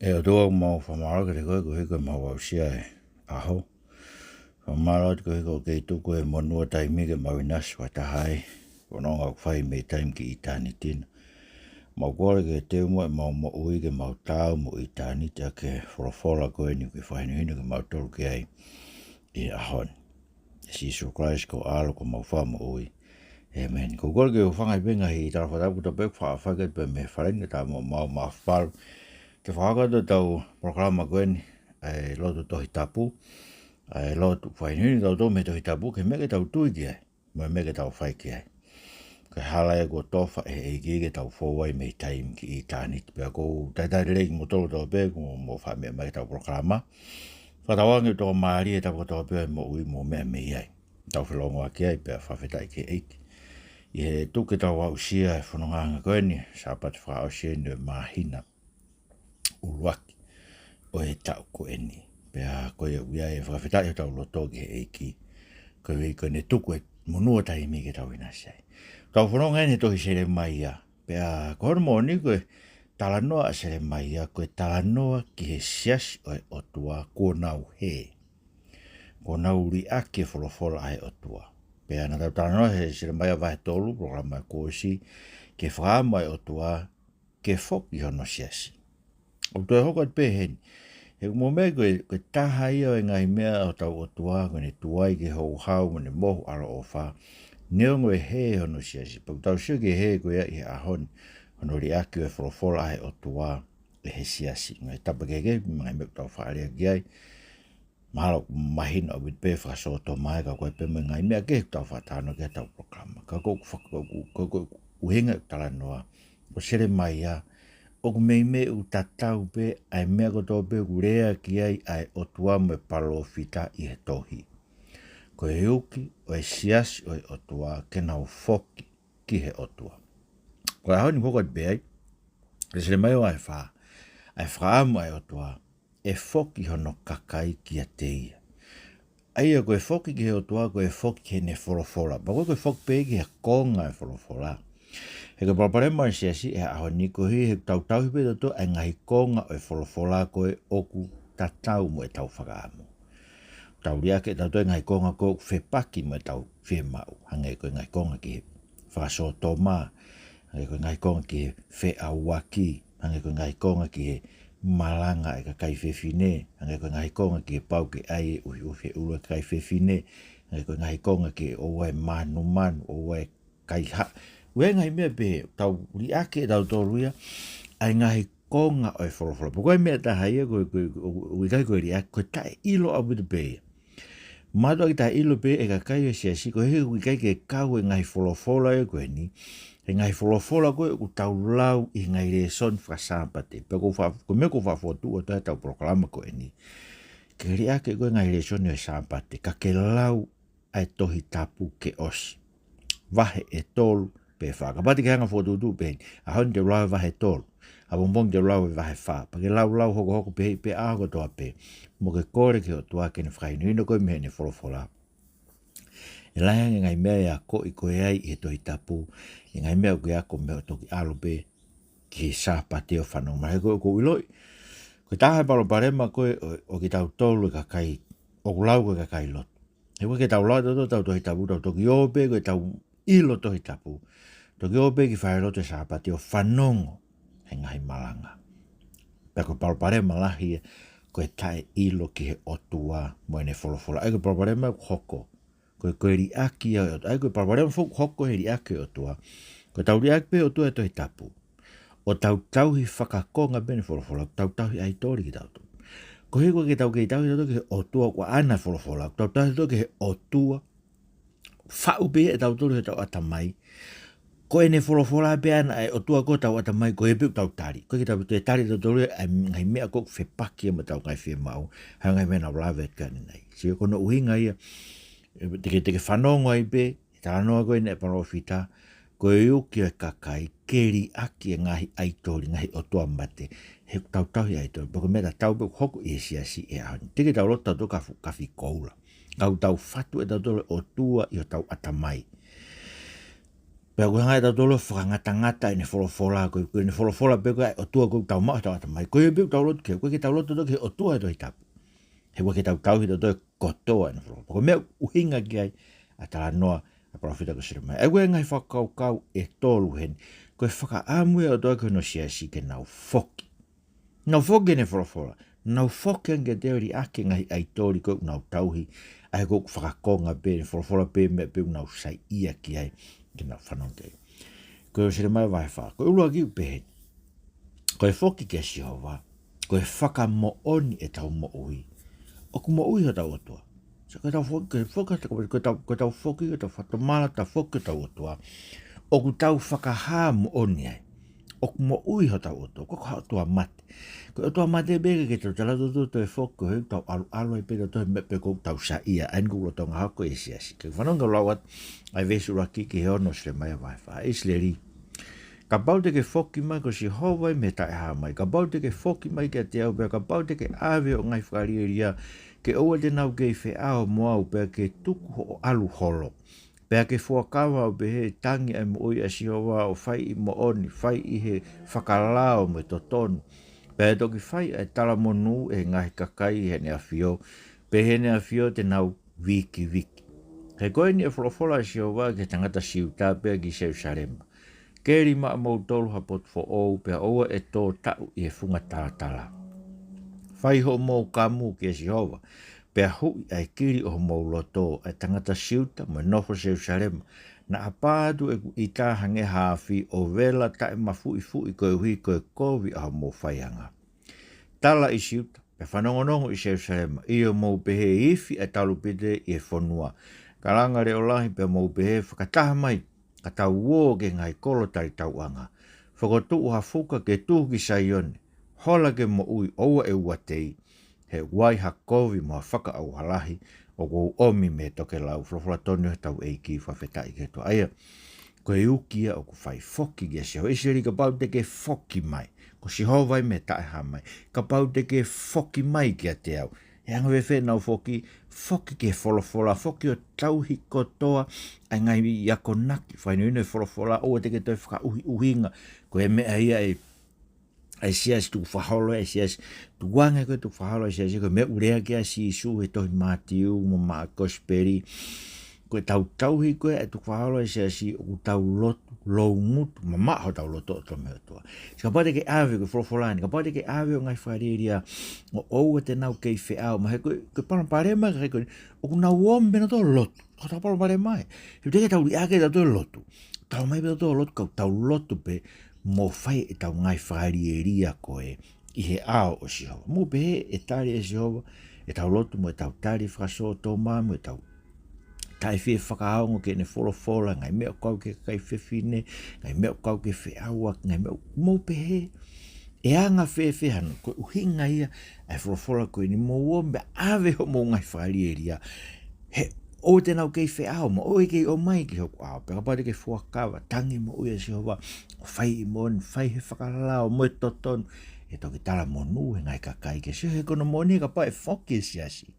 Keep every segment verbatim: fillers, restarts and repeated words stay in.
ʻE ʻOtua, ʻoku mau fakamālō kiate koe koeʻuhi ko ʻemau aʻusia e ʻaho. Fakamālō atu koeʻuhi ko e kei tuku e monū ʻo e taimi ke mau ʻinasi fakataha ai. Ko hono ʻuhinga ʻoku fai mei taimi ki ʻitāniti na. Mau kole ke teu muʻa ʻemau moʻui ke mau taau mo ʻitāniti ʻaki e folofola ko eni ʻoku ke fakahinohino kimautolu ki ai ʻi he ʻaho ni. ʻE Sīsū Kalaisi ko ho ʻAlo ko homau Fakamoʻui. ʻĒmeni. ʻOku ou kole ke u hūfanga ʻi he ngaahi tala fakatapu kotoa pē ʻoku faʻa fai atu pē mei he fale ni, ka ta mo mau mafalu ke fakahoko atu ʻetau polokalama ko eni, ʻa e lotu Tohi Tapu, ʻa e lotu fakahinohino kitautolu mei he Tohi Tapu, ki he meʻa ke tau tui ki ai, mo e meʻa ke tau fai ki ai. Ko e hala ia kuo tofa ʻe he ʻEiki ke tau fou ai mei taimi ki ʻitāniti. Pea ʻoku ou talitali lelei kimoutolu kotoa pē ʻoku mou faʻa meʻa mai ki heʻetau polokalama. Fakatauange ʻoku tokamālie e tapa kotoa pē ʻo e moʻui mo e meʻa mei ai. Tau felōngoaki ai pea fakafetaʻi ki he ʻEiki ʻi he tuku ke tau aʻusia e fonongaʻanga ko eni, Sāpate fakaʻosi eni ʻo e māhina ʻuluaki ʻo e taʻu ko eni. Pea ko ia ʻoku ʻi ai e fakafetaʻi hotau loto ki he ʻEiki, koeʻuhi ko ʻene tuku e monū ʻo e taimi ke tau ʻinasi ai. Tau fononga eni he tohi Selemaia. Pea ko hono moʻoni ko e talanoa ʻa Selemaia, ko e talanoa ki he siasi ʻo e ʻOtua kuo nau hē. Kuo nau liʻaki e folofola ʻa e ʻOtua. Pea naʻa tau talanoa he Selemaia vahe tolu, polokalama kuo ʻosi, ki he fakaʻamu ʻa e ʻOtua ke foki hono siasi. ʻOku toe hoko atu pē heni. He ʻoku mou meʻa ko e, ko e taha ia ʻo e ngaahi meʻa ʻa hotau ʻOtua, ko ʻene tuai ki he houhau mo ʻene mohu ʻaloʻofa, neongo e hē hono siasi. Pea ʻoku tau sio ki he hē ko ia ʻi he ʻaho ni, hono liʻaki ʻo e folofola ʻa e ʻOtua ʻe he siasi. Ngaahi tapa kehekehe, ngaahi meʻa ʻoku tau faʻa lea ki ai. Mahalo ʻoku mahino ʻaupito pē fakasōtoma ia, ka ko e pē mo e ngaahi meʻa kehe ʻoku tau faʻa talanoa ki ai heʻetau polokalama. Ka ko e fa-, ko, ko, ko, ko e ʻuhinga ʻeku talanoa, ko Selemaia, ʻoku meimei ʻoku tatau pē ʻa e meʻa kotoa pē ʻoku lea ki ai ʻa e ʻOtua mo e palōfita ʻi he tohi. Ko e uki ʻo e siasi ʻo e ʻOtua ke nau foki ki he ʻOtua. Ko e ʻaho ni ʻoku hoko atu pē ai, ʻi he Selemaia vahe fā, ʻa e fakaʻamu ʻa e ʻOtua, ʻe foki hono kakai kiate ia. ʻA ia ko e foki ki he ʻOtua, ko e foki ki heʻene folofola. Pea ʻoku ʻikai ko e foki pē ki he konga ʻo e folofola. He ko e palopalema ʻo e siasi he ʻaho ni, koeʻuhi he ʻoku tau tauhi pē ʻe tautolu ʻa e ngaahi konga ʻo e folofola ko ē ʻoku tatau mo ʻetau fakaʻamu. Tau liʻaki ʻe tautolu e ngaahi konga ko ē ʻoku fepaki mo ʻetau fiemaʻu. Hangē ko e ngaahi konga ki he fakasōtoma, hangē ko e ngaahi konga ki he feʻauaki, hangē ko e ngaahi konga ki he malanga ʻa e kakai fefine, hangē ko e ngaahi konga ki he pau ke ʻai e ʻufiʻufi he ʻulu ʻa e kakai fefine, hangē ko e ngaahi konga ki he ʻoua ʻe manumanu, ʻoua ʻe kaihaʻa. ʻOku ʻi ai e ngaahi meʻa pehē, tau liʻaki ʻe tautolu ia ʻa e ngaahi konga ʻo e folofola. Pea ko e meʻa ʻe taha ia, ko, ko, ʻoku ʻikai ko e liʻaki, ko e taʻeʻilo ʻaupito pē ia. Mātuʻaki taʻeʻilo pē ʻe he kakai ʻo e siasi, koeʻuhi he ʻoku ʻikai ke kau e ngaahi folofola ia ko eni, he ngaahi folofola ko ē ʻoku tau lau ʻi he ngaahi lēsoni fakasāpate. Pea ʻoku ou fa-, ko e meʻa ʻoku ou fakafotu atu ai heʻetau polokalama ko eni, ke liʻaki ʻe koe e ngaahi lēsoni ʻo e Sāpate, ka ke lau ʻa e Tohi Tapu ke ʻosi. Vahe ʻe tolu pe fā. Kapau te ke hanga ʻo fokotuʻutuʻu pē heni, ʻaho ni te u lau e vahe tolu, ʻapongipongi te u lau e vahe fā. Pea ke lau, lau hokohoko pē, pē ʻaho kotoa pē, mo ke kole ki he ʻOtua ke ne fakahinohino koe mei heʻene folofola. ʻE lahi ange e ngaahi meʻa ʻe akoʻi koe ai ʻi he Tohi Tapu, ʻi he ngaahi meʻa ʻoku ke ako mei hoʻo toki ʻalu pē ki he Sāpate ʻo fanongo mai. He ko, ʻoku ou ʻiloʻi, ko e taha e palopalema ko ē ʻo, ʻo kitautolu e kakai, ʻoku lau ko e kakai lotu. He ʻoku ʻikai ke tau lau ʻe tautolu ʻetau Tohi Tapu, tau toki ō pē ko ʻetau ʻilo Tohi Tapu, toki ō pē ki falelotu he Sāpate ʻo fanongo he ngaahi malanga. Pea ko e palopalema lahi ia, ko e taʻeʻilo ki he ʻOtua mo ʻene folofola. ʻA ia ko e palopalema ʻoku hoko, ko e, ko e liʻaki ia ʻo e ʻOtua. ʻA ia ko e palopalema foki ʻoku hoko he liʻaki ʻo e ʻOtua, ko ʻetau liʻaki pē ʻOtua he Tohi Tapu, ʻo tau tauhi fakakonga pē ʻene folofola, ʻoku tau tauhi ʻaitoli kitautolu. Koeʻuhi ʻoku ʻikai ke tau kei tauhi tautolu ki he ʻOtua ʻoku ʻaʻana e folofola, ʻoku tau tauhi tautolu ki he ʻotua faʻu pē ia ʻe tautolu heʻetau ʻatamai. Ko ʻene folofola pē ʻaʻana ʻa e ʻOtua ko ē ʻi hotau ʻatamai, ko ia pē ʻoku tau tali. ʻOku ʻikai ke tau toe tali ʻe tautolu ʻa e ngaahi meʻa ko ē ʻoku fepaki mo ʻetau ngaahi fiemaʻu, ha ngaahi meʻa naʻa nau lave atu ki ai ʻanenai. Sio, ko hono ʻuhinga ia, ʻe, te ke, te ke fanongo ai pē he talanoa ko eni ʻa e palōfita, ko e uki ʻo e kakai ke liʻaki e ngaahi ʻaitoli, ngaahi ʻotua mate. He ʻoku tau tauhi ʻaitoli. Pea ko e meʻa tatau pē ʻoku hoko ʻi he siasi he ʻaho ni. Teʻeki ke tau loto tautolu ki ha fu-, ki ha fikoula. Ka ʻoku tau fatu ʻe tautolu e ʻOtua ʻi hotau ʻatamai. Pea ʻoku hanga ʻe tautolu ʻo fakangatangata ʻene folofola, ko e, ko ʻene folofola pē ko e ʻOtua ʻoku tau maʻu ʻi hotau ʻatamai. Ko ia pē ʻoku tau lotu ki ai, ʻoku ʻikai ke tau lotu ki he ʻOtua ʻo e Tohi Tapu. He ʻoku ʻikai ke tau tauhi ʻa e ʻOtua kotoa ʻene folofola. Ko e meʻa ʻoku ʻuhinga ki ai ʻa e talanoa ʻa e palōfita ko Selemaia. ʻA ia ko e ngaahi fakakaukau ʻe tolu heni. Ko e fakaʻamu ʻa e ʻOtua ki hono siasi ke nau foki. Nau foki ʻene folofola. Nau foki ange kiate ia ʻo liʻaki e ngaahi ʻaitoli ko ē ʻoku nau tauhi. ʻA ia ko e fakakonga pē, ʻene folofola pē meʻa pē ʻoku nau saiʻia ki ai. Ke nau fanongo ki ai. Ko Selemaia vahe fā. Ko e ʻuluaki ʻoku pehē ni. Ko e foki kia Sihova. Ko e fakamoʻoni ʻetau moʻui. ʻOku moʻui hotau ʻOtua. So, ko ʻetau foki, ko e foki, ko ʻetau, ko ʻetau foki, ko ʻetau fakatomala, ʻetau foki ki hotau ʻOtua. ʻOku tau fakahā moʻoni ai. ʻOku moʻui hotau ʻOtua, ʻoku ʻikai ko ha ʻOtua mate. Ko e ʻOtua mate pē ke tau tala toto toe foki, ko e tau ʻalu, ʻalu ai pē tautolu he meʻa pē ʻoku tau saiʻia, ʻa ia ʻoku lolotonga hoko e siasi. Ke fanongo lau atu, ʻa e veesi ʻuluaki ki he ono Selemaia vahe fā, ʻIsileli. Kapau te ke foki mai ko Sihova ʻi he taʻehāmai, kapau te ke foki mai kiate au pea kapau te ke ʻave hoʻo ngaahi fakalielia, ke ʻoua te nau kei feʻao mo au pea ke tuku hoʻo ʻalu holo. Pea ke fuakava ʻo pehē, tangi ʻa e moʻui ʻa Sihova ʻo fai ʻi he moʻoni, fai ʻi he fakalao mo e totonu. Pea ʻe toki fai ʻa e talamonū ʻe he ngaahi kakai ʻi heʻene ʻafio, pea ʻi heʻene ʻafio te nau vikiviki. He ko eni ʻa e folofola ʻa Sihova ki he tangata Siuta pea ki Selusalema. Keli maʻamoutolu ha potu foʻou pea ʻoua ʻe tō taʻu ʻi he funga talatala. Fai hoʻomou kamu kia Sihova, pea huʻi ʻa e kili ʻo homou loto, ʻa e tangata Siuta mo e nofo Selusalema. Naʻa pā atu ʻeku ʻita hangē ha afi ʻo vela taʻemafuʻifuʻi koeʻuhi ko e kovi ʻa homou faianga. Tala ʻi Siuta, pea fanongonongo ʻi Selusalema, ʻio mou pehē, ifi ʻa e talupite ʻi he fonua. Kalanga leʻo lahi pea mou pehē, fakataha mai, ka tau ō ki he ngaahi kolo talitauʻanga. Fokotuʻu ha fuka ke tuhu ki Saione, hola ke moʻui ʻoua ʻe uatei, he ʻoku ai ha kovi mo ha fakaʻauha lahi ʻoku ou ʻomi mei he tokelau. Folofola tonu ʻa hotau ʻEiki, fakafetaʻi ki he ʻOtua. ʻA ia, ko e uki ia ʻoku fai, foki kia Sihova. ʻIsileli, kapau te ke foki mai, ko Sihova ʻi he taʻehāmai, kapau te ke foki mai kiate au. He anga fēfē ʻenau foki? Foki ki he folofola, foki ʻo tauhi kotoa ʻa e ngaahi akonaki, fakahinohino ʻa e folofola, ʻoua te ke toe fakaʻuhiʻuhinga, ko e meʻa ia ʻa e, ʻa e siasi tukufakaholo, ʻa e siasi tukuange ko e tukufakaholo, ʻa e siasi ko e meʻa ʻoku lea ki ai ʻa Sīsū he tohi Mātiu mo Maʻake, Kosipeli. Ko ʻetau tauhi ko ē ʻa e tukufakaholo ʻa e siasi ʻoku tau lotu loungutu, mamaʻo hotau loto ʻo tō mei he ʻOtua. Kapau te ke ʻave, ko e folofola ni, kapau te ke ʻave hoʻo ngaahi fakalielia, ʻo ʻoua te nau kei feʻao mo au, he ko e, ko e palopalema ʻa e kakai ko eni, ʻoku nau ō mai pē ʻo lotu. Ko hotau palopalema ē. He ʻoku teʻeki ke tau liʻaki ʻe tautolu e lotu. Tau ō mai pē ʻo lotu, ka tau lotu pē mo fai ʻetau ngaahi fakalielia ko ē ʻi he ʻao ʻo Sihova. Mou pehē, ʻe tali ʻe Sihova ʻetau lotu mo ʻetau tali fakasōtoma mo ʻetau taʻefie fakaongo ki heʻene folofola, ngaahi meʻa ʻoku kau ki he kakai fefine, ngaahi meʻa ʻoku kau ki he feʻauaki, ngaahi meʻa ʻoku, mou pehē, ʻe anga fēfē hano, ko e ʻuhinga ia ʻa e folofola ko eni, mou ō mai pea ʻave hoʻomou ngaahi fakalielia. He ʻoua te nau kei feʻao mo au, ʻoua ʻe kei ō mai ki hoku ʻao. Pea kapau te ke fuakava, tangi moʻui ʻa Sihova, ʻo fai ʻi he moʻoni, fai he fakalao mo e totonu, ʻe toki talamonū ʻe he ngaahi kakai kia Sihova. He ko hono moʻoni, kapau ʻe foki e siasi,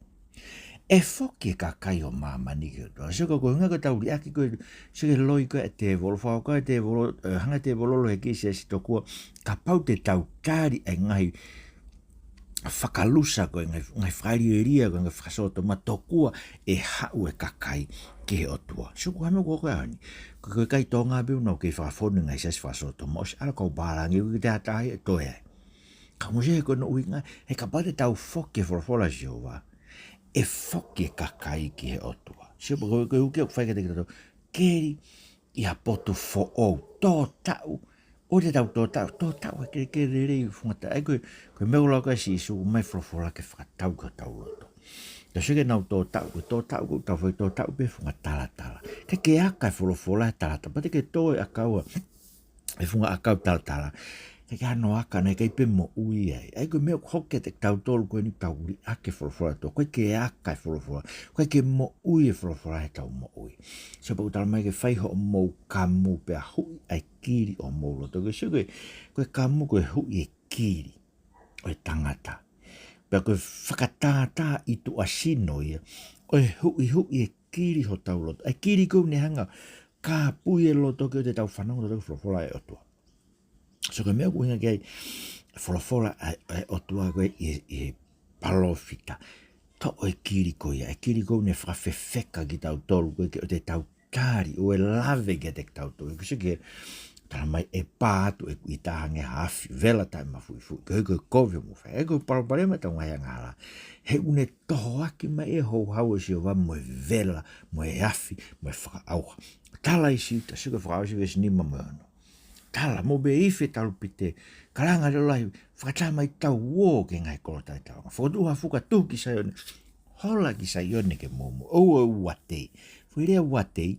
ʻe foki e kakai ʻo māmani ki he ʻOtua. Sio ko e ʻuhinga ko ʻetau liʻaki ko ē, sio ki he loi ko ē ʻa e tēvolo, fakakaukau ʻa e tēvolo, ʻe, hanga ʻe he tēvolo ʻo lohiakiʻi e siasi tokua, kapau te tau tali ʻa e ngaahi fakalusa ko ē, ngaahi, ngaahi fakalielia ko ē, ngaahi fakasōtoma, tokua ʻe haʻu e kakai ki he ʻOtua. Sio ko e hā e meʻa ʻoku hoko he ʻaho ni. Ko e, ko e kakai Tonga pē ʻoku nau kei fakafonu e ngaahi siasi fakasōtoma, ʻosi ʻalu e kau pālangi, ʻoku ʻikai ke ʻi ai ha taha ia ʻe toe ai. Ka mou sio he ko hono ʻuhinga, he kapau te tau foki ki he folofola ʻa Sihova, ʻe foki e kakai ki he ʻOtua. Sio pē ko e, ko e uki ʻoku fai kiate kitautolu. Keli ʻi ha potu foʻou, tō taʻu, ʻoua te tau tō taʻu, tō taʻu ʻa e kelekele lelei ʻo e funga ta-, ʻa ia ko e, ko e meʻa ʻoku lau ko ē ʻa Sīsū, ʻomai e folofola ke fakatau ki hotau loto. Ka sio ki heʻenau tō taʻu, ko e tō taʻu ko ē ʻoku tau fai, tō taʻu pē he funga talatala. ʻIkai ke aka e folofola he talatala, pea te ke tō e ʻakau ʻa e funga ʻakau talatala. ʻIkai ke ʻi ai hano aka, naʻe ʻikai pē moʻui ai. ʻA ia ko e meʻa ʻoku hoko kiate kitautolu ko eni ʻoku tau liʻaki e folofola ʻa e ʻOtua. ʻOku ʻikai ke aka e folofola. ʻOku ʻikai ke moʻui e folofola heʻetau moʻui. Sio pē ʻoku talamai ke fai hoʻomou kamu pea huʻi ʻa e kili ʻo homou loto. Ko e sio ko e, ko e kamu ko e huʻi e kili ʻo e tangata. Pea ko e fakatātā ʻi tuʻa sino ia ʻo e huʻihuʻi e kili hotau loto. ʻA e kili ko ē ʻoku ne hanga kāpui e loto ke ʻoua te tau fanongo ki he folofola ʻa e ʻOtua. So ko e meʻa ʻoku ʻuhinga ki ai e folofola ʻa e, ʻa e ʻOtua ko ē ʻi, ʻi he palōfita. Toʻo e kili ko ia, e kili ko ē ʻoku ne fakafefeka kitautolu ko ē ke ʻoua te tau tali ʻo e lave kiate kitautolu. Ko e sio ki he tala mai ʻe pā atu ʻeku ʻita hangē ha afi, vela taʻemafuifuʻi. Ko e, ko e kovi ʻoku mou fai. Ē ko e palopalema ʻetau ngaahi angahala. He ʻoku ne tohoaki mai e houhau ʻo Sihova mo e vela, mo e afi, mo e fakaʻauha. Tala ʻi Siuta, sio ki he Fakaʻosi veesi nima mo e ono. Tala, mou pē ifi e talupite, kalanga leʻo lahi, fakatā mai tau ō ki he ngaahi kolo taʻetaau. Fokotuʻu ha fuka, tuhu ki Saione, hola ki Saione ke mou moʻui. ʻOua ʻe uatei. Foʻi lea uatei,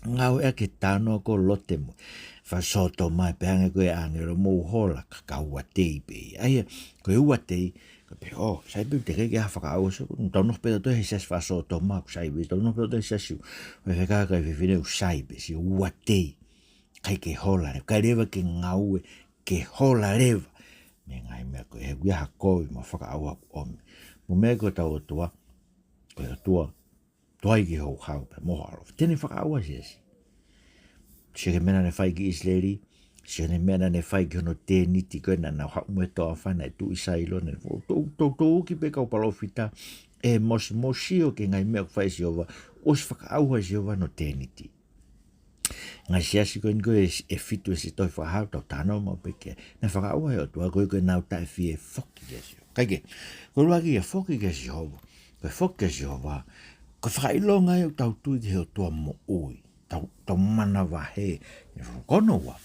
ngāueʻaki he talanoa ko Lote mo e fanga Sōtoma, pehē ange ko e ʻāngelo, mou hola, ka ka uatei pē. ʻA ia, ko e uatei, ka pehē, ʻō, sai pē, teʻeki ke ʻi ai ha fakaʻauha, so, tau nofo pē tautolu he siasi fanga Sōtoma, ʻoku sai pē, tau nofo pē tautolu he siasi ʻo e fefine, kakai fefine, ʻoku sai pē, sio, uatei. ʻIkai ke hola leva, ʻikai leva ke ngāue, ke hola leva. Mei he ngaahi meʻa ko ē, he ʻoku ʻi ai ha kovi mo e fakaʻauha ʻoku ʻomi. Mo e meʻa ko ē ʻetau ʻOtua, ko e ʻOtua, tuai ki he houhau pea mo e ʻaloʻofa. Te ne fakaʻauha e siasi. Sio ki he meʻa naʻa ne fai ki ʻIsileli, sio ki he meʻa naʻa ne fai ki hono tēniti ko ē naʻa nau haʻu mo e toafa naʻe tuʻu ʻi Sailo, naʻe fo-, tou, tou, toutou uki pē kau palōfita, ʻĒmosi, mou sio ki he ngaahi meʻa ʻoku fai ʻe Sihova, ʻosi fakaʻauha ʻe Sihova hono tēniti. Ngaahi siasi ko eni ko ē, ʻe fitu ʻi he Tohi Fakahā, tau talanoa maʻu pē ki ai. Naʻe fakaʻauha ʻe he ʻOtua, ko e, ko ʻenau taʻefie foki kia Sihova. Kae kehe, ko e ʻuluaki ia, foki kia Sihova. Ko e foki kia Sihova, ko e fakaʻilonga ia ʻoku tau tui ki he ʻOtua moʻui. Tau, tau manavahē. Ko hono ua,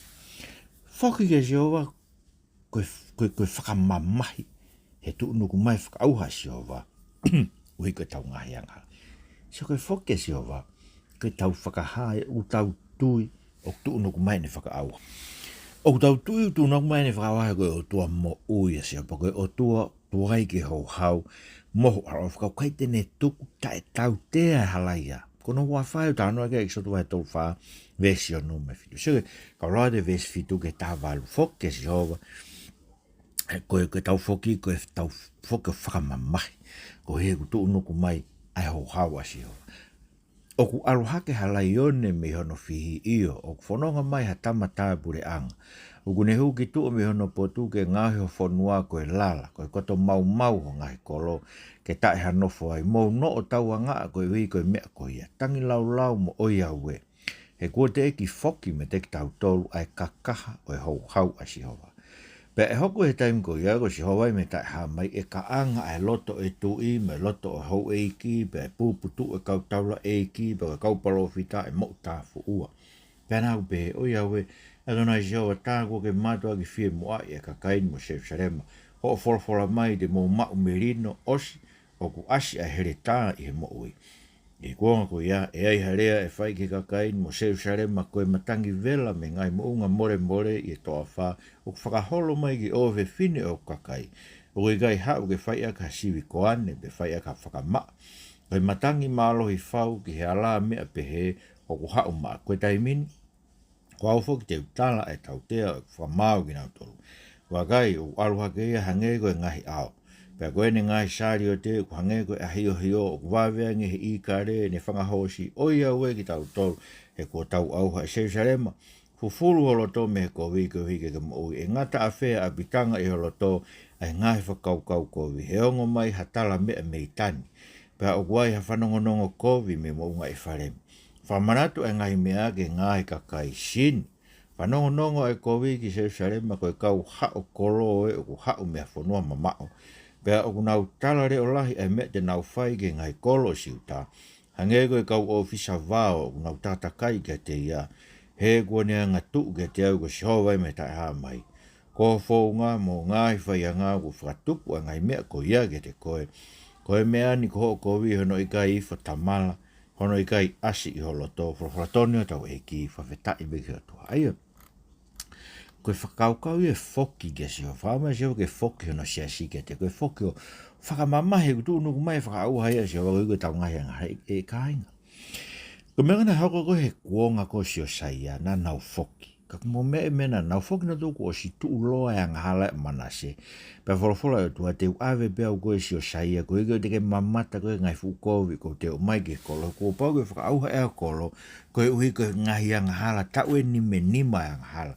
foki kia Sihova, ko e, ko e, ko e fakamamahi he tuʻunuku mai e fakaʻauha ʻa Sihova ʻi he ko ʻetau ngaahi angahala. So ko e foki kia Sihova, ko ʻetau fakahā ʻoku tau tui ʻoku tuʻunuku mai ʻene fakaʻauha. ʻOku tau tui ʻoku tuʻunuku mai ʻene fakaʻauha he ko e ʻOtua moʻui ʻa Sihova, ko e ʻOtua tuai ki he houhau mo e ʻaloʻofa, ka ʻoku ʻikai te ne tuku taʻetautea e halaia. Ko hono ua fā ʻoku talanoa ki ai ʻEkisoto vahe tolu fā, veesi ono mo e fitu. Sio ki he, kau lau atu e veesi fitu ki he taha valu, foki kia Sihova, ē, ko e, ko ʻetau foki, ko ʻetau foki ʻo fakamamahi. Koeʻuhi he ʻoku tuʻunuku mai ʻa e houhau ʻa Sihova. ʻOku ʻalu hake ha laione mei hono fihi, ʻio, ʻoku fononga mai ha tama taʻepuleʻanga. ʻOku ne hū ki tuʻa mei hono potu ke ngaohi ho fonua ko e lala, ko e koto maumau ho ngaahi kolo, ke taʻe ha nofo ai. Mou noʻo tauangaʻa koeʻuhi ko e meʻa ko ia. Tangilaulau mo ʻoiauē. He kuo teʻeki foki meiate kitautolu ʻa e kakaha ʻo e houhau ʻa Sihova. Pea ʻe hoko he taimi ko ia ko Sihova ia mei he taʻehāmai ʻe kaʻanga ʻa e loto ʻo e tuʻi, mo e loto ʻo e houʻeiki, pea ʻe puputuʻu e kau taulaʻeiki, pea ko e kau palōfita ʻe moʻu tāfuʻua. Pea naʻa ku pehē, ʻOiauē, ʻAtonai Sihova, tā kuo ke mātuʻaki fie muʻaʻi ʻa e kakai ni mo Selūsalema. Hoʻo folofola mai te mou maʻu melino, ʻosi ʻoku ʻasi ʻa e heletā ʻi he moʻui. ʻI he kuonga ko ia, ʻe ai ha lea ʻe fai ki he kakai ni mo Selūsalema, ko e matangi vela mei he ngaahi moʻunga molemole ʻi he toafa, ʻoku fakaholo mai ki he ʻofefine ʻo hoku kakai. ʻOku ʻikai haʻu ke fai ʻaki ha sivi koane, pe fai ʻaki ha fakamaʻa. Ko e matangi mālohi fau ki he alā meʻa pehē, ʻoku haʻu maʻa. Ko e taimi ni, ko au foki te u tala ʻa e tautea ʻo ʻeku fakamaau kinautolu. Vakai, ʻoku ʻalu hake ia hangē ko e ngaahi ʻao. Pea ko ʻene ngaahi saliote ʻoku hangē ko e ʻahiohio, ʻoku vave ange he ʻīkale ʻene fanga hoosi. ʻOiauē kitautolu, he kuo tau ʻauha ʻe Selūsalema. Fufulu ho loto mei he kovi koeʻuhi ke ke moʻui. ʻE ngata ʻafē ʻa e ʻapitanga ʻi ho loto ʻa e ngaahi fakakaukau kovi. He ongo mai ha tala meʻa mei Tani. Pea ʻoku ai ha fanongonongo kovi mei he moʻunga ʻEfalemi. Fakamanatu ʻa e ngaahi meʻa ki he ngaahi kakai Sini. Fanongonongo ʻa e kovi ki Selūsalema, ko e kau haʻo kolo ē ʻoku haʻu mei ha fonua mamaʻo. Pea ʻoku nau tala leʻo lahi ʻa e meʻa te nau fai ki he ngaahi kolo ʻo Siuta. Hangē ko e kau ʻōfisa vao ʻoku nau takatakai kiate ia. He kuo ne angatuʻu kiate au ko Sihova ia mei he taʻehāmai. Ko ho founga mo ho ngaahi faianga kuo fakatupu ʻa e ngaahi meʻa ko ia kiate koe. Ko e meʻa ni ko hoʻo kovi, hono ʻikai ifo tamala, hono ʻikai ʻasi ʻi ho loto. Folofola tonu ʻa hotau ʻEiki, fakafetaʻi pē ki he ʻOtua. ʻA ia, ko e fakakaukau ia e foki kia Sihova, fakaʻamu ʻa Sihova ke foki hono siasi kiate koe, foki ʻo fakamamahi, ʻoku tuʻunuku mai e fakaʻauha ia ʻa Sihova koeʻuhi ko ʻetau ngaahi angahala, ʻe, ʻe kāinga. Ko e meʻa naʻe hoko ko ē he kuonga ko ē ʻo Siosaia, naʻa nau foki. Ka ko e meʻa ʻe meʻa naʻa nau foki nautolu kuo ʻosi tuʻuloa e angahala ʻa Manase. Pea folofola ʻa e ʻOtua, te u ʻave pē au koe, Siosaia, koeʻuhi ko ʻete ke mamata koe ki he ngaahi fuʻu kovi kuo te ʻomai ki he kolo, kuo pau ke fakaʻauha ʻe he kolo, koeʻuhi ko e ngaahi angahala, taʻu ʻe nima nima e angahala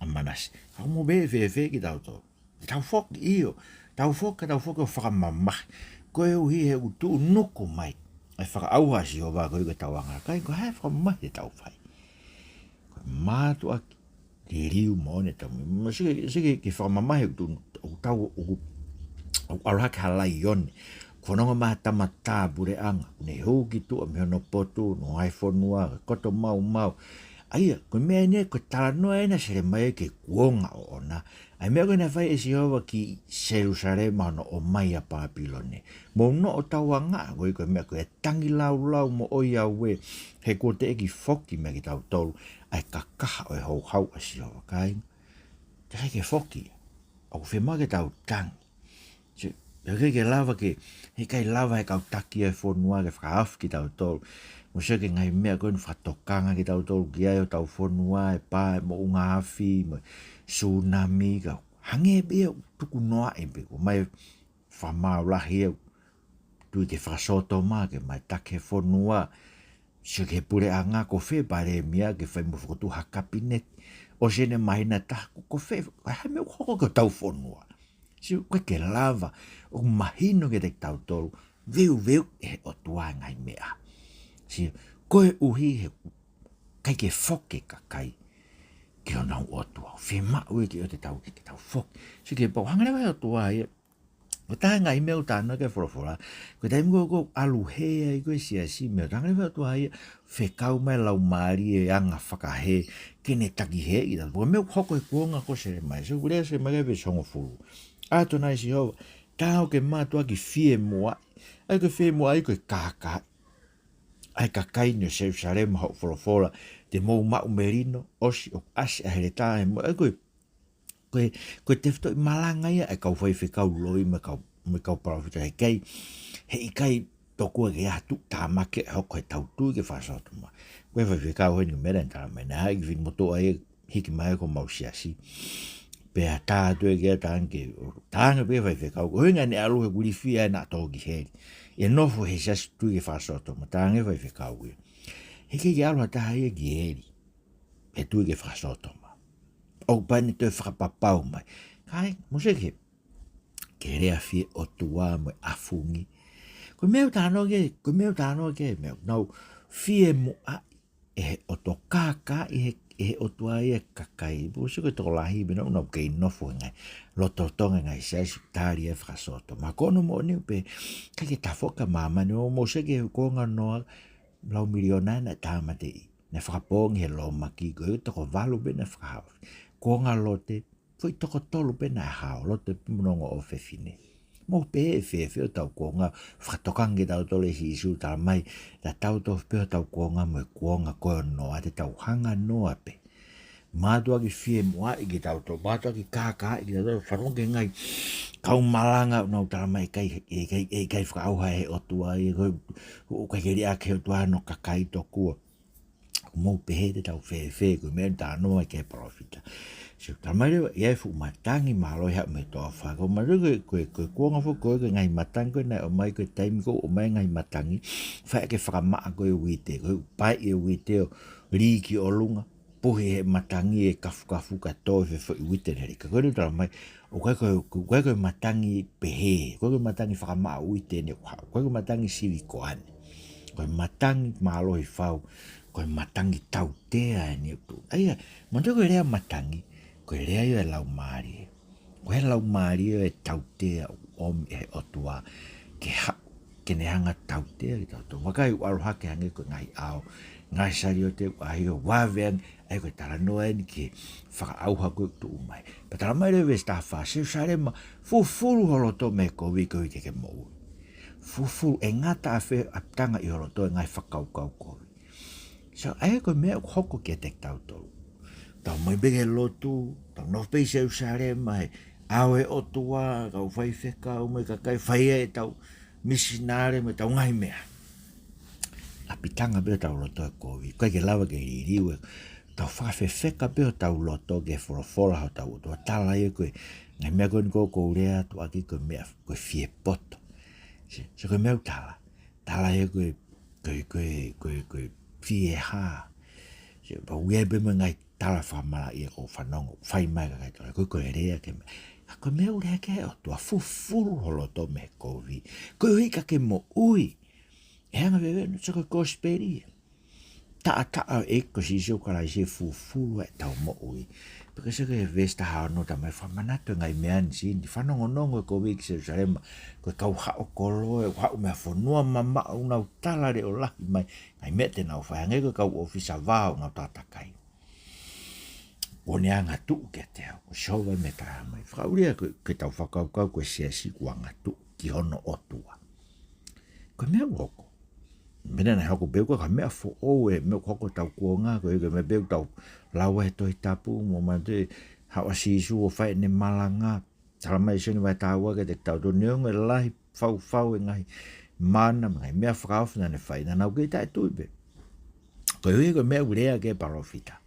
ʻa Manase. Ka ko e meʻa ʻe fēfē kitautolu? Tau foki, ʻio. Tau foki, tau foki ʻo fakamamahi. Koeʻuhi he ʻoku tuʻunuku mai ʻa e fakaʻauha ʻa Sihova koeʻuhi ko ʻetau angahala. Kāinga, ko e hā e fakamamahi te tau fai? Ko e mātuʻaki liliu moʻoni ʻetau meʻa. Mou sio ki he, sio ki he, ki he fakamamahi ʻoku tuʻu, ʻoku tau, ʻoku, ʻoku ʻalu hake ha laione. Fononga mai ha tama tā puleʻanga, ne hū ki tuʻa mei hono potu, hono ngaahi fonua, koto maumau. ʻA ia, ko e meʻa eni, ko e talanoa ena ʻa Selemaia ki he kuonga ʻoʻona. ʻA e meʻa ko ē naʻe fai ʻe Sihova ki Selūsalema hono ʻomai ʻa Pāpilone. Mou noʻo tauangaʻa, koeʻuhi ko e meʻa ko e tangilāulau moʻoni ʻaʻau ē, he kuo teʻeki foki meia kitautolu ʻa e kakaha ʻo e houhau ʻa Sihova, kāinga. Teʻeki ke foki. ʻOku fiemaʻu ke tau tangi. Sio, he ʻikai ke lava ke, he ʻikai lava ʻe he kau taki ʻo e fonua ke fakahaofi kitautolu. Mou sio ki he ngaahi meʻa ko eni, fakatokanga kitautolu ki ai hotau fonua, e pā e moʻunga afi, mo e sūnami, ka hangē pē ia ʻoku tuku noaʻi pē, ko e ʻomai e fakamaau lahi ʻo e tui ke fakasōtoma, ke ʻomai e taki ʻo e fonua. Sio ki he puleʻanga, ko fē palēmia ke fai mo fokotuʻu ha kapineti. ʻOsi ʻene māhina ʻe taha, ko, ko fē, ko e hā e meʻa ʻoku hoko ki hotau fonua? Sio, ʻoku ʻikai ke lava ʻo mahino kiate kitautolu veuveu ʻe he ʻOtua e ngaahi meʻa. Sio, koeʻuhi he ʻikai ke foki e kakai ki honau ʻOtua. Fiemaʻu ia ke ʻoua te tau, ke tau foki. Sio ki he pau, hanga leva ʻe he ʻOtua ia. Ko e taha e ngaahi meʻa ʻoku talanoa ki ai e folofola, ko e taimi ko ē ʻoku ʻalu hē ai ko ē e siasi, meʻa ʻoku hanga leva ʻe he ʻOtua ia ʻo fekau mai e laumālie, e anga fakahē, ke ne takihēʻi kitautolu. Ko e meʻa ʻoku hoko he kuonga ko ē ʻo Selemaia. Sio, ʻoku lea ʻa Selemaia he veesi hongofulu. ʻAto nai ʻe Sihova, tā ʻo ke mātuʻaki fiemuʻaʻi. ʻA ia ko e fiemuʻaʻi ko e kākaaʻi. ʻA e kakai ni ʻo Selūsalema, hoʻo folofola, te mou maʻu melino, ʻosi ʻoku ʻasi ʻa e heletā he mo, ʻa ia ko e, ko e, ko e tefitoʻi malanga ia ʻa e kau faifekau loi mo e kau, mo e kau palōfita, he ʻikai, he ʻikai tokua ke ʻi ai ha tuʻutāmaki ʻe hoko heʻetau tui ke fakasōtoma. Ko e faifekau heni ʻoku meʻa naʻe talamai naʻe ʻi ai e kiʻi finemotuʻa ia hiki mai ko homau siasi. Pea tā atu ē ki ai, talaange ke, talaange pē ki he faifekau, ko e ʻuhinga naʻe ʻalu he kulifi ai naʻa tō ki heli. ʻE nofo he siasi tui ke fakasōtoma, talaange ki he faifekau ia. He ʻikai ke ʻalu ha taha ia ki heli he tui ke fakasōtoma. ʻOku pau ʻene toe fakapapau mai. Kāinga, mou sio ki he, ki he lea fie ʻOtua mo e ʻafungi. Ko e meʻa ʻoku talanoa ki ai, ko e meʻa ʻoku talanoa ki ai, meʻa ʻoku nau fiemuʻaʻi ʻe he ʻOtua, kākaaʻi ʻe he, ʻe he ʻOtua ia e kakai. Mou sio ki he tokolahi pē naʻa nau kei nofo he ngaahi lotolotonga e ngaahi siasi ʻoku tali ai e fakasōtoma. Ko hono moʻoni ʻoku pehē, ʻikai ke tafoki ʻa māmani. Mou, mou sio ki he kuonga ʻo Noa, lau miliona naʻe tāmateʻi. Naʻe fakapoongi he lōmaki, ko e toko valu pē naʻe fakahaofi. Kuonga ʻo Lote, foʻi toko tolu pē naʻe hao, Lote pē mo hono ongo ʻofefine. Mou pehē ʻe fēfē hotau kuonga? Fakatokanga kitautolu ʻe Sīsū, talamai, tatau tofu pē hotau kuonga mo e kuonga ko ē ʻo Noa, te tau hanga ʻo Noa pē. Mātuʻaki fiemuʻaʻi kitautolu, mātuʻaki kākaaʻi kitautolu, fanongo ki he ngaahi kau malanga ʻoku nau talamai ʻe ʻikai, ʻe ʻikai, ʻe ʻikai fakaʻauha ʻe he ʻOtua ia, ko e, ʻoku ʻikai ke liʻaki ʻe he ʻOtua hono kakai tokua. Mou pehē te tau fēfē, ko e meʻa ʻoku talanoa ki ai e palōfita. Sio, talamai leva, ʻi ai e fuʻu matangi mālohi ʻe haʻu mei he toafa. Ko e mātuʻaki ko e, ko e, ko e kuonga foki ko ē ko e ngaahi matangi ko ē naʻe ʻomai, ko e taimi ko ē ʻoku ʻomai e ngaahi matangi, fai ʻaki e fakamaʻa ko ē e uite, ko e ʻupaʻi e uite ʻo lī ki ʻolunga, puhi he matangi e kafukafu kae tō e foʻi uite naʻe lī. Ka ko eni ʻoku talamai, ʻoku ʻikai ko e, ʻoku ʻikai ko e matangi pehē, ʻoku ʻikai ko e matangi fakamaʻa uite eni ʻoku haʻu, ʻoku ʻikai ko e matangi silikone. Ko e matangi mālohi fau, ko e matangi tautea eni ʻoku tuʻu. ʻA ia, mou sio ko e lea matangi, ko e lea ia ʻo e laumālie. Ko e laumālie ʻo e tautea ʻoku ʻomi ʻe he ʻOtua ke haʻu, ke ne hanga ʻo tautea kitautolu. Vakai, ʻoku ʻalu hake hangē ko e ngaahi ʻao, ngaahi saliote ʻoku ʻaʻahi ʻo vave ange, ʻa ia ko e talanoa eni ki he fakaʻauha ko ē ʻoku tuʻu mai. Pea talamai leva he veesi taha fā, Selūsalema, fufulu ho loto mei he kovi koeʻuhi ke ke moʻui. Fufulu, ʻe ngata ʻafē ʻa e tanga ʻi ho loto e ngaahi fakakaukau kovi. So, ʻa ia ko e meʻa ʻoku hoko kiate kitautolu. Tau ō mai pē ki he lotu, tau nofo pē ʻi Selūsalema, he ʻao ʻo e ʻOtua, kau faifekau mo e kakai, fai ai ʻetau misinale mo ʻetau ngaahi meʻa. ʻApitanga pē hotau loto he kovi, ʻikai ke lava ke liliu e Tau fakafefeka pē hotau loto ki he folofola hotau ʻOtua. Tala ia ko e ngaahi meʻa ko eni ʻoku ou lea atu ʻaki ko e meʻa, ko e fiepoto. Sio, sio ko e meʻa ʻoku tala. Tala ia ko e, ko e, ko e, ko e, ko e fiehā. Sio, pea ʻoku ʻi ai pē mo e ngaahi tala fakamalaʻia ʻoku ou fanongo, fai mai ʻe he kakai tala. Ko e, ko e lea ki he meʻa. Ka ko e meʻa ʻoku lea ki ai e ʻOtua, fufulu ho loto mei he kovi. Koeʻuhi ka ke moʻui. ʻE hanga veve, no, sio ko e kosipeli ia. Taʻataʻa ʻo e ʻEiki ko Sīsū Kalaisi ʻe fufulu ʻetau moʻui. Pea ko e sio ki he veesi taha ono, tala mai fakamanatu e ngaahi meʻa ni, sio ni, fanongonongo e kovi ki Selūsalema, ko e kau haʻo kolo, ʻe haʻu mei he fonua mamaʻo ʻo nau tala leʻo lahi mai, ngaahi meʻa te nau fai, hangē ko e kau ʻōfisa vā ʻo nau takatakai. ʻO ne angatuʻu kiate au, ko Sihova mei he taha mai. Fakaʻulia ko e, ke tau fakakaukau ko e siasi ʻoku angatuʻu ki hono ʻOtua. Ko e meʻa ʻoku hoko. Mena na hoko pē ko e ka meʻa foʻou e meʻa ʻoku hoko ʻi hotau kuonga, ko e, ko e meʻa pē ʻoku tau lau he Tohi Tapu, mo mate haʻu ʻa Sīsū ʻo fai ʻene malanga, tala mai Sione vahe taha ua kiate kitautolu neongo e lahi faufau e ngaahi mana, mo e ngaahi meʻa fakaofo naʻa ne fai, naʻa nau kei taʻetui pē. Koeʻuhi ko e meʻa ʻoku lea ki ai e palōfita.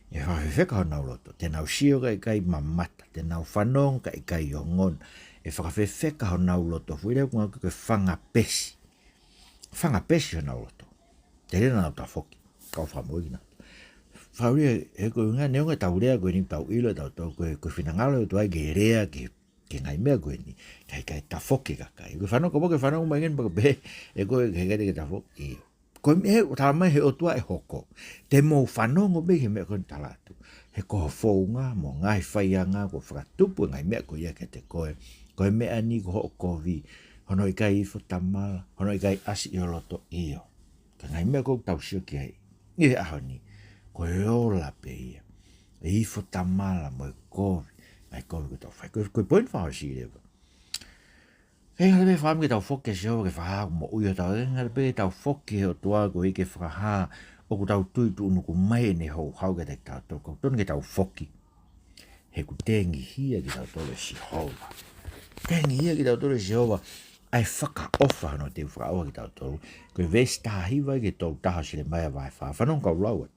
ʻE fakafefeka honau loto. Te nau sio kae ʻikai mamata. Te nau fanongo kae ʻikai ongona. ʻE fakafefeka honau loto. Foʻi lea ʻoku ngāueʻaki ko e fanga pesi. Fanga pesi honau loto. Te lea naʻa nau tafoki. Kau fakamoʻui kinautolu. Fakaʻulia, he ko e ʻuhinga neongo ʻetau lea ko eni ʻoku tau ʻilo ʻe tautolu ko e, ko e finangalo ʻOtua ke lea ki he, ki he ngaahi meʻa ko eni. Kae ʻikai tafoki e kakai. Ko e fanongo, kapau ʻoku ke fanongo mai ngeni pea ke pehē, ʻe ko e, he ʻikai te ke tafoki. ʻIo. Ko e meʻa ʻoku tala mai he ʻOtua ʻe hoko. Te mou fanongo mei he meʻa ko eni tala atu. He ko ho founga mo e ngaahi faianga kuo fakatupu e ngaahi meʻa ko ia kiate koe. Ko e meʻa ni ko hoʻo kovi. Hono ʻikai ifo tamala, hono ʻikai ʻasi ʻi ho loto, ʻio. Ko e ngaahi meʻa ʻoku tau sio ki ai ʻi he ʻaho ni, ko e ola pē ia. ʻE ifo tamala mo e kovi, ngaahi kovi ʻoku tau fai. Ko e, ko e poini fakaʻosi leva. Ke ngata pē fāmi ke tau foki kia Sihova ke fakahā moʻui hotau, ke ngata pē ke tau foki ki he ʻOtua koeʻuhi ke fakahā ʻoku tau tui tuʻunuku mai ʻene houhau kiate kitautolu, ʻoku totonu ke tau foki. He ʻoku tengihia kitautolu ʻe Sihova. Tengihia kitautolu ʻe Sihova ʻa e fakaʻofa hono teu fakaʻauha kitautolu. Ko e veesi taha hiva ki he tolu taha ʻo Selemaia vahe fā. Fanongo kau lau atu.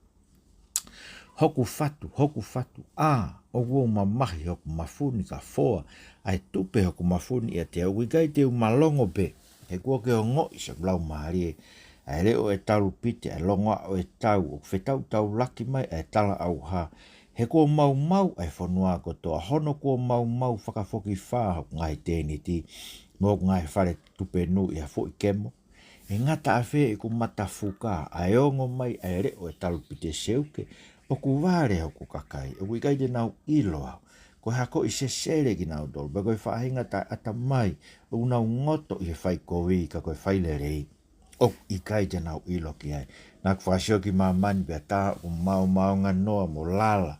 Hoku fatu, hoku fatu, ʻa, ʻoku ou mamahi hoku mafuni ka foa ʻa e tupe hoku mafuni ʻiate au, ʻoku ʻikai te u malongo pē. He kuo ke ongoʻi siʻeku laumālie, ʻa e leʻo ʻo e talupite, ʻa e longoaʻa ʻo e tau, ʻoku fetautaulaki mai ʻa e talaʻauha. He kuo maumau ʻa e fonua kotoa, hono kuo maumau fakafokifā hoku ngaahi tēniti, mo hoku ngaahi fale tupe nui ʻi ha foʻi kemo. ʻE ngata ʻafē ʻeku matafuka, ʻa e ongo mai ʻa e leʻo ʻo e talupite seuke, ʻoku vale hoku kakai, ʻoku ʻikai te nau ʻilo au. Ko e hakoʻi sesele kinautolu, pea ko e faʻahinga taʻeʻatamai, ʻoku nau ngoto ʻi he fai kovi, ka ko e fai lelei ʻoku ʻikai te nau ʻilo ki ai. Naʻa ku fakasio ki māmani pea tā ʻoku maomaonganoa mo lala.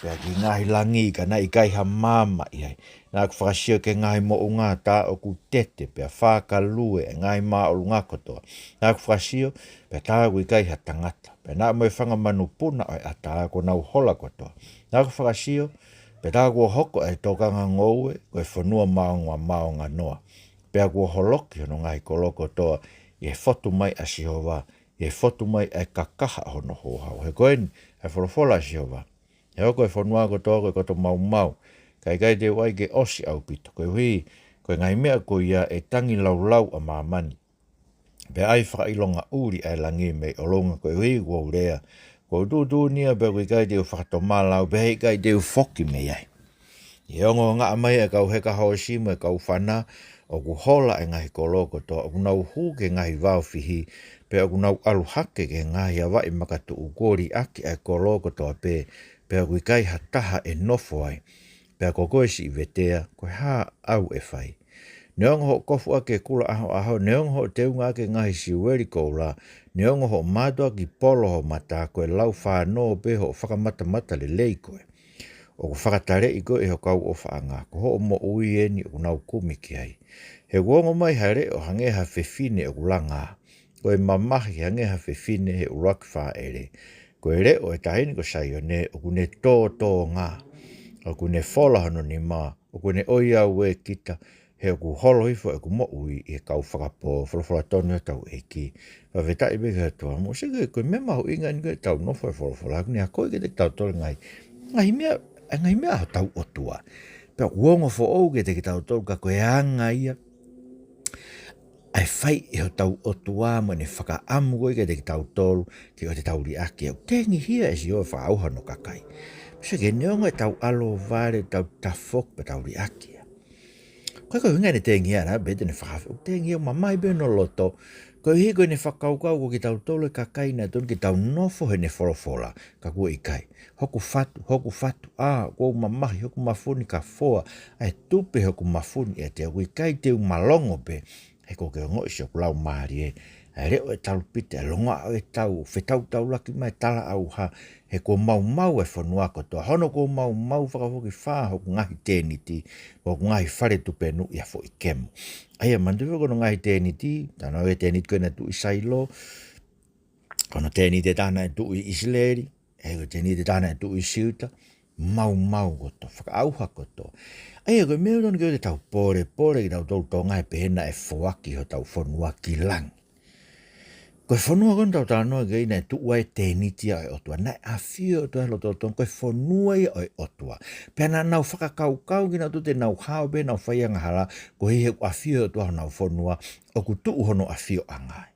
Pea ki he ngaahi langi ka naʻe ʻikai ha maama ʻi ai. Naʻa ku fakasio ki he ngaahi moʻunga tā ʻoku tete, pea fākalue ʻa e ngaahi māʻolunga kotoa. Naʻa ku fakasio, pea tā ʻoku ʻikai ha tangata. Pea naʻa mo e fanga manupuna ʻo e ʻatā kuo nau hola kotoa. Naʻa ku fakasio, pea tā kuo hoko ʻa e tokanga ngoue, ko e fonua maongoa maonganoa. Pea kuo holoki hono ngaahi kolo kotoa, ʻi he fotu mai ʻa Sihova, ʻi he fotu mai ʻa e kakaha ʻo hono houhau. He ko eni, ʻa e folofola ʻa Sihova. He ʻoku ko e fonua kotoa ko e koto maumau. Ka ʻikai te u ʻai ke ʻosi ʻaupito. Koeʻuhi, ko e ngaahi meʻa ko ia ʻe tangi laulau ʻa māmani. Pea ʻai fakaʻilonga ʻuli ʻa e langi mei ʻolunga koeʻuhi kuo u lea. Kuo u tuʻutuʻuni ia pea ʻoku ʻikai te u fakatomala au pea he ʻikai te u foki mei ai. ʻI he ongo ngaʻa mai ʻa e kau heka hoosi mo e kau fana, ʻoku hola ʻa e ngaahi kolo kotoa, ʻoku nau hū ki he ngaahi vao fihi, pea ʻoku nau ʻalu hake ki he ngaahi avaʻi makatuʻu kuo liʻaki ʻa e kolo kotoa pē, pea ʻoku ʻikai ha taha ʻe nofo ai. Pea ko koe siʻi vetea, ko e hā ʻau ʻe fai? Neongo hoʻo kofu ʻaki e kula ʻahoʻaho, neongo hoʻo teunga ʻaki e ngaahi siueli koula, neongo hoʻo mātuʻaki polo ho mata, ko e lau fānō pē hoʻo fakamatamata lelei koe. ʻOku fakataleʻi koe ʻe ho kau ʻofaʻanga, ko hoʻo moʻui eni ʻoku nau kumi ki ai. He kuo ongo mai ha leʻo hangē ha fefine ʻoku langa, ko e mamahi hangē ha fefine he ʻuluaki fāʻele. Ko e leʻo ʻo e taʻahine ko Saione, ʻoku ne tōtōnga, ʻoku ne fola hono nima, ʻoku ne ʻoiauē kita, He ʻoku holo hifo ʻeku moʻui ʻi he kau fakapō, folofola tonu ʻa hotau ʻEiki. Fakafetaʻi pē ki he ʻOtua. Mou sio ki he, ko e meʻa mahuʻinga eni ko ʻetau nofo he folofola, ʻoku ne akoʻi kiate kitautolu e ngaahi, ngaahi meʻa, e ngaahi meʻa ʻa hotau ʻOtua. Pea ʻoku ongo foʻou kiate kitautolu ka ko e anga ia ʻa e fai ʻe hotau ʻOtua mo ʻene fakaʻamu ko ē kiate kitautolu ke ʻoua te tau liʻaki. ʻOku tengihia ʻe Sihova e fakaʻauha hono kakai. Sio ki he neongo ʻetau ʻalu ʻo vale, tau tafoki pea tau liʻaki ia. Ko e, ko e ʻuhinga ʻene tengihia, naʻe pehē te ne fakafe-, ʻoku tengihia, mamahi pē hono loto. Koeʻuhi ko ʻene fakakaukau ko kitautolu e kakai naʻe totonu ke tau nofo heʻene folofola. Ka kuo ʻikai. Hoku fatu, hoku fatu, ʻa, ʻoku ou mamahi, hoku mafuni ka foa ʻa e tupe hoku mafuni ʻiate au, ʻoku ʻikai te u malongo pē, he ʻoku ke ongoʻi siʻoku laumālie. ʻA e leʻo ʻo e talupite, ʻa e longoaʻa ʻo e tau, fetautaulaki mai e talaʻauha, he kuo maumau e fonua kotoa, hono kuo maumau fakafokifā hoku ngaahi tēniti, hoku ngaahi fale tupe nuʻu ʻi ha foʻi kemo. ʻA ia, manatuʻi ko hono ngaahi tēniti, talanoa ki he tēniti ko ē naʻe tuʻu ʻi Sailo, ko hono tēniti ʻe taha naʻe tuʻu ʻi ʻIsileli, ʻa ia ko e tēniti ʻe taha naʻe tuʻu ʻi Siuta, maumau kotoa, fakaʻauha kotoa. ʻA ia, ko e meʻa totonu ke ʻoua te tau pōlepole kitautolu Tonga he pehē naʻe foaki hotau fonua ki langi. Ko e fonua ko eni ʻoku tau talanoa ki ai naʻe tuʻu ai e tēniti ia ʻo e ʻOtua. Naʻe ʻafio e ʻOtua he lotolotonga, ko e fonua ia ʻo e ʻOtua. Pea naʻa nau fakakaukau kinautolu te nau hao pē, nau fai angahala, koeʻuhi he ʻoku ʻafio e ʻOtua honau fonua, ʻoku tuʻu hono ʻafioʻanga ai.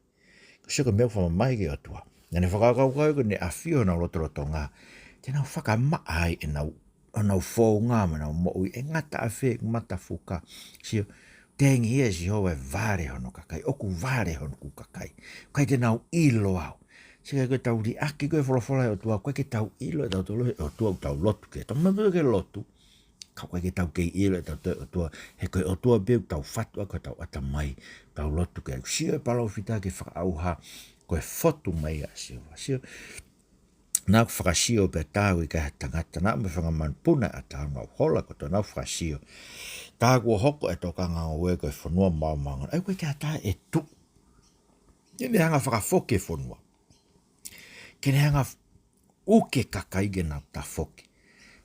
Ko e sio ko e meʻa fakamamahi ki he ʻOtua. Naʻa ne fakakaukau ko ʻene ʻafio honau lotolotonga, te nau fakamaʻa ai ʻenau, honau founga mo ʻenau moʻui, ʻe ngata ʻafē ʻeku matafuka. Sio, tengihia ʻe Sihova e vale hono kakai, ʻoku vale hoku kakai. ʻIkai te nau ʻilo au. Sio ki he, ko ʻetau liʻaki ko ē e folofola ʻa e ʻOtua, ʻoku ʻikai ke tau ʻilo ʻe tautolu e ʻOtua ʻoku tau lotu ki ai. Tau meʻa pē ke lotu, ka ʻoku ʻikai ke tau kei ʻilo ʻe tautolu e ʻOtua, he ko e ʻOtua pē ʻoku tau fatu ʻaki hotau ʻatamai, tau lotu ki ai. Sio e palōfita ki he fakaʻauha, ko e fotu mai ʻa Sihova. Sio, naʻa ku fakasio pea tā ʻoku ʻikai ha tangata, naʻa mo e fanga manupuna ʻa e ʻatā naʻa nau hola kotoa, naʻa ku fakasio. Tā kuo hoko e tokanga ngoue ko e fonua maomaongana. ʻA ia ʻoku ʻikai ke ʻatā ʻe tuʻu. Ke ne hanga fakafoki e fonua. Ke ne hanga f-, uke kakai ke nau tafoki.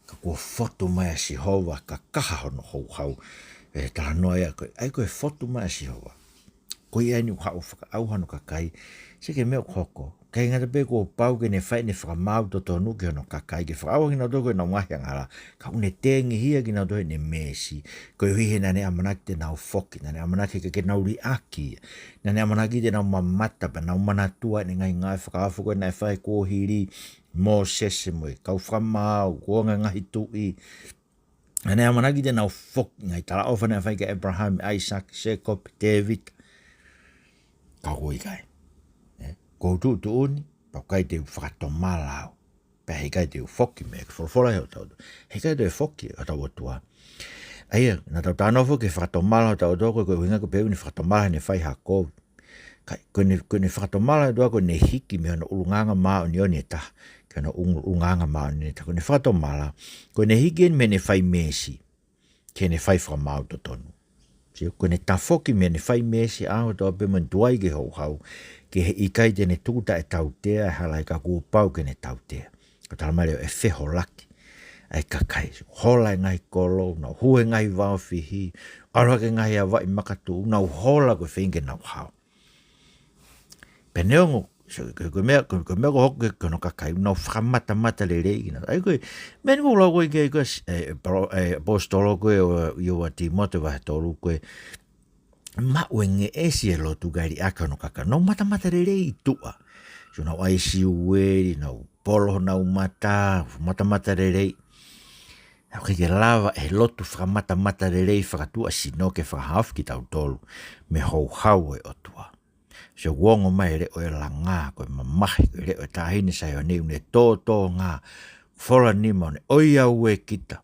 Ka kuo fotu mai ʻa Sihova, kakaha hono houhau. ʻE talanoa ia ko ē, ʻa ia ko e fotu mai ʻa Sihova. Ko ia eni ʻoku haʻu ʻo fakaʻauha hono kakai, sio ki he meʻa ʻoku hoko. ʻIkai ngata pē kuo pau ke ne fai ʻene fakamaau totonu ki hono kakai, ke fakaʻauha kinautolu ko ʻenau ngaahi angahala, ka ʻoku ne tengihia kinautolu heʻene meesi, koeʻuhi he naʻa ne ʻamanaki te nau foki, naʻa ne ʻamanaki ke, ke nau liʻaki. Naʻa ne ʻamanaki te nau mamata, pea nau manatua ʻene ngaahi ngāue fakaofo ko ē naʻe fai kuo hili, Mōsese mo e kau fakamaau, kuonga e ngaahi tuʻi. Naʻa ne ʻamanaki te nau foki, ngaahi talaʻofa naʻe fai kia ʻĒpalahame, ʻAisake, Sēkope, Tēvita. Ka ʻoku ʻikai. ʻE, kuo u tuʻutuʻuni, pea ʻoku ʻikai te u fakatomala au. Pea heʻikai te u foki mei he folofola ʻa hotau ʻOtua. Heʻikai te u foki hotau ʻOtua. ʻA ia, naʻa tau talanoa foki ki he fakatomala hotau ʻOtua, ko e, ko e ʻuhinga ko e pehē ʻoku ne fakatomala heʻene fai ha kovi. Ka, ko ʻene, ko ʻene fakatomala ʻa e ʻOtua ko ʻene hiki mei hono ʻulungaanga māʻoniʻoni ʻe taha ki hono ʻulungaanga māʻoniʻoni ʻe taha. Ko ʻene fakatomala, ko ʻene hiki eni mei heʻene fai meesi ki heʻene fai fakamaau totonu. Sio, ko ʻene tafoki mei heʻene fai meesi ʻaho kotoa pē mo ʻene tuai ki he houhau, ke heʻikai te ne tuku taʻetautea e hala ia ka kuo pau ke ne tautea. Ko e talamai leva ʻe feholaki ʻa e kakai. Hola e ngaahi kolo, nau hū he ngaahi vao fihi, ʻalu hake e ngaahi avaʻi makatuʻu, nau hola ko e feinga ke nau hao. Pea neongo, so, ko e, ko e meʻa, ko e, ko e meʻa ʻoku hoko ki he, ki hono kakai, nau fakamatamata lelei kinautolu. ʻA ia ko e, meʻa eni ʻoku lau ko ē ki ai ko e, ē, palo-, ē, ʻaposetolo ko ē ʻo, ʻio ʻa Tīmote vahe tolu ko e, maʻu e ngeʻesi e lotu kae liʻaki hono kakai. Nau matamata lelei ʻi tuʻa. So nau ʻai e siueli, nau polo honau mata, matamata lelei. ʻOku ʻikai ke lava ʻe he lotu fakamatamata lelei fakatuʻasino ke fakahaofi kitautolu mei he houhau ʻo e ʻOtua. Sio, ʻoku ongo mai e leʻo ʻo e langā, ko e mamahi, ko e leʻo ʻo e taʻahine Saione ʻoku ne tōtōnga, fola nima ʻo ne ʻoiauē kita.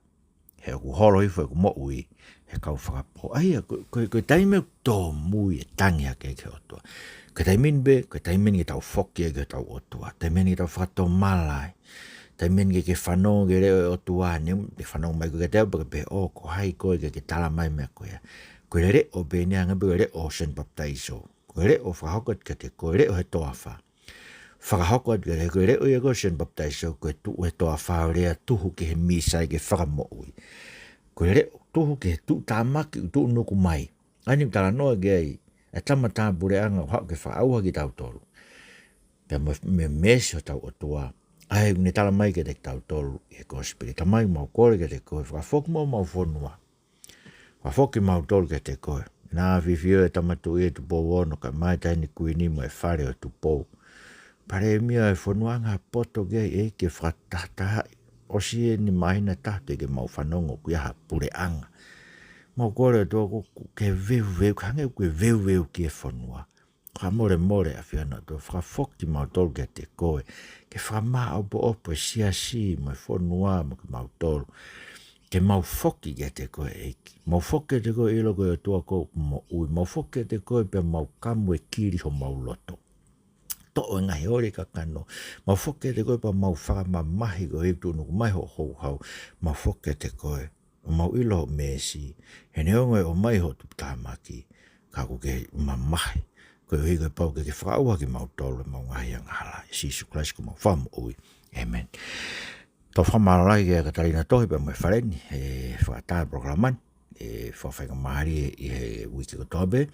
He ʻoku holo hifo ʻeku moʻui he kau fakapō. ʻA ia, ko, ko, ko e taimi ʻoku tōmui e tangi hake ki he ʻOtua. Ko e taimi eni pē, ko e taimi eni ke tau foki ai ki hotau ʻOtua. Taimi eni ke tau fakatomala ai. Taimi eni ke ke fanongo ki he leʻo ʻo e ʻOtua, neongo te fanongo mai koe kiate au, pea ke pehē, ʻō, ko hai koe ke ke talamai e meʻa ko ia. Ko e leʻo pē eni hangē pē ko e leʻo ʻo Sione Papitaiso. Ko e leʻo fakahoko atu kiate koe, leʻo he toafa. Fakahoko atu kiate koe, leʻo ia ko Sione Papitaiso, ko e tuʻu he toafa ʻo lea tuhu ki he Mīsaia ke fakamoʻui. Ko e leʻo tuhu ki he tuʻutāmaki ʻoku tuʻunuku mai. ʻA eni ʻoku talanoa ki ai ʻa e tama tāpuleʻanga ʻoku haʻu ke fakaʻauha kitautolu. Pea mo e, mo e meesi hotau ʻOtua, ʻa ia ʻoku ne tala mai kiate kitautolu ʻi he kosipeli. Tamai, mau kole kiate koe, fakafoki muʻa homau fonua. Fakafoki kimautolu kiate koe. Naʻe ʻafio e Tama Tuʻi ʻi Tupou Ono, kae ʻumaʻā e Taʻahine Kuini mo e Fale ʻo Tupou. Palēmia, e fonua ʻoku anga poto ki ai, ʻEiki, ke fakatahatahaʻi. ʻOsi eni māhina ʻe taha teʻeki ke mau fanongo ʻoku ʻi ai ha puleʻanga. Mau kole ʻOtua, ʻoku ke veuveu, ke hangē ʻoku ke veuveuki e fonua. Fakamolemole ʻAfiona ʻOtua, fakafoki kimautolu kiate koe, ke fakamāʻopoʻopo e siasi mo e fonua mo kimautolu. Ke mau foki kiate koe, ʻEiki. Mau foki kiate koe, ʻilo ko e ʻOtua ʻoku moʻui. Mau foki kiate koe pea mau kamu e kili homau loto. Toʻo e ngaahi ʻoli e kakano. Mau foki kiate koe pea mau fakamamahi koeʻuhi ʻoku tuʻunuku mai hoʻo houhau. Mau foki kiate koe, ʻo mau ʻilo hoʻo meesi, he neongo e ʻomai hoʻo tuʻutāmaki, ka ʻoku ke mamahi, koeʻuhi ko e pau ke ke fakaʻauha kimautolu ʻi heʻemau ngaahi angahala. ʻIa Sīsū Kalaisi ko homau Fakamoʻui. ʻĒmeni. Tau fakamālō lahi kia Katalina Tohi pea mo e fale ni, he fakaʻatā e polokalama ni, ʻe fakafaingamālie ʻi he uike kotoa pē.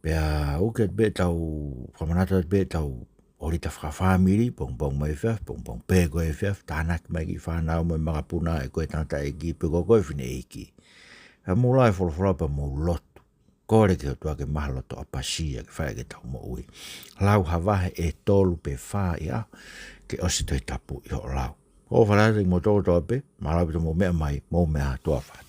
Pea ʻoku ʻikai pē tau, fakamanatu pē tau ʻōlita fakafāmili, pongipongi mo e efiafi, pongipongi pē ko e efiafi, tānaki mai e kiʻi fānau mo e makapuna, ʻe ko e tangataʻeiki pe ko e fineʻeiki. Pea mou lau e folofola pea mou lotu. Kole ki he ʻOtua ke maʻu ha loto ʻapasia ke fai ʻaki ʻetau moʻui. Lau ha vahe ʻe tolu pe fā ʻi he ʻaho, ke ʻosi Tohi Tapu ʻi hoʻo lau. ʻOfa lahi atu kiate kimoutolu kotoa pē, mālō ʻaupito hoʻomou meʻa mai, mou meʻa ā, tuʻa ʻofa atu.